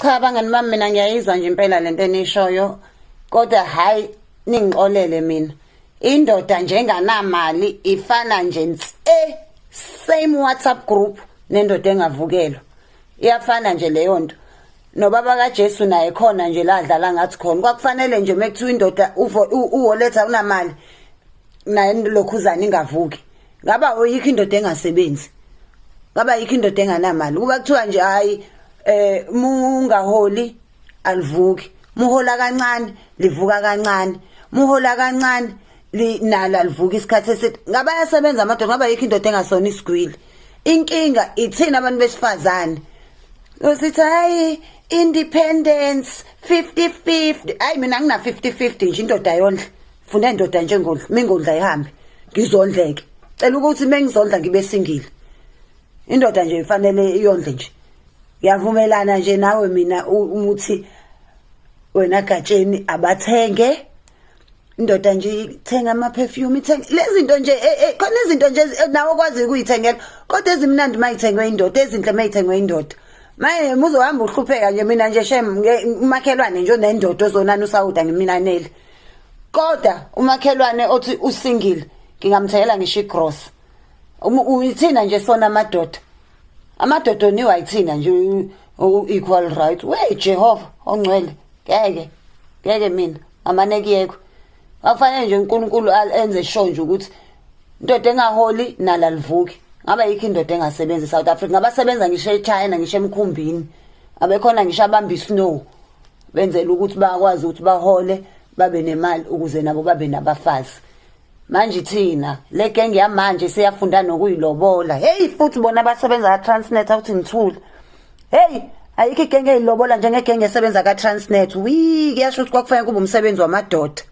Cha bangani bami, mina ngiyayizwa nje impela lento enishoyo, kodwa hayi, ningixolele mina. Indoda njenganamali ifana nje nse, same WhatsApp group nendoda engavukelwa. Iyafana nje leyo nto. Nobaba kaJesu naye khona nje la dlala ngathi khona. Kwakufanele nje mekuthiwa indoda uwoletha unamali naye lokhuzana ingavuki. Ngaba oyikho indoda engasebenzi. Ngaba yikho indoda enganamali. Kuba kuthiwa nje hayi, mungaholi alivuki. Muhola kancane livuka kancane. Muhola kancane nalo alivuki isikhathi eside. Ngaba yasebenza amadoda, ngaba yikho indoda engasona isigwili. Inkinga ithina abantu besifazane. Usithi hayi, independence 50-50. Hayi, mina ngina 50-50 nje, indoda yondla. Funa indoda njengodla, mingondla ihambe. Ngizondleke. Cela ukuthi mengizondla ngibe single. Indoda nje ifanele iyondle nje. Ngiyavumelana nje nawe mina umuthi wena Gatsheni, abathenge indoda nje ithenga ama perfume, ithenga lezi zinto nje, khona izinto nje nawe okwazi ukuyithengela, kodwa ezimnandi mayithengwe indoda, ezinhle mayithengwe indoda. Maye muzohamba uhlupheka nje. Mina nje shem, umakhelwane nje onendoda ozonana usawuda ngiminaneli, kodwa umakhelwane othi usingile ngingamthengela ngisho igross. Uyithina nje sona amadoda, amadoda oniwa yithina nje equal right. We Jehova ongcwele, ngeke ngeke mina amane kuyekho. Akufanele nje uNkulunkulu enze sure nje ukuthi indoda engaholi nala livuki. Ngabe yikho indoda engasebenzi eSouth Africa, ngabasebenza ngisho eChina, ngisho emkhumbini, abekhona ngisho abamba isnow, benzela ukuthi bakwazi ukuthi bahole, babe nemali ukuze nabo babe nabafazi. Manje thina le genge yamanje siyafunda nokuyilobola. Hey, futhi bona abasebenza ka-Transnet, awuthi ngithule. Hey, ayikho igenge eyilobola njengegenge esebenza ka-Transnet. Wi, kuyasho ukuthi kwakufanele kube umsebenzi wamadoda.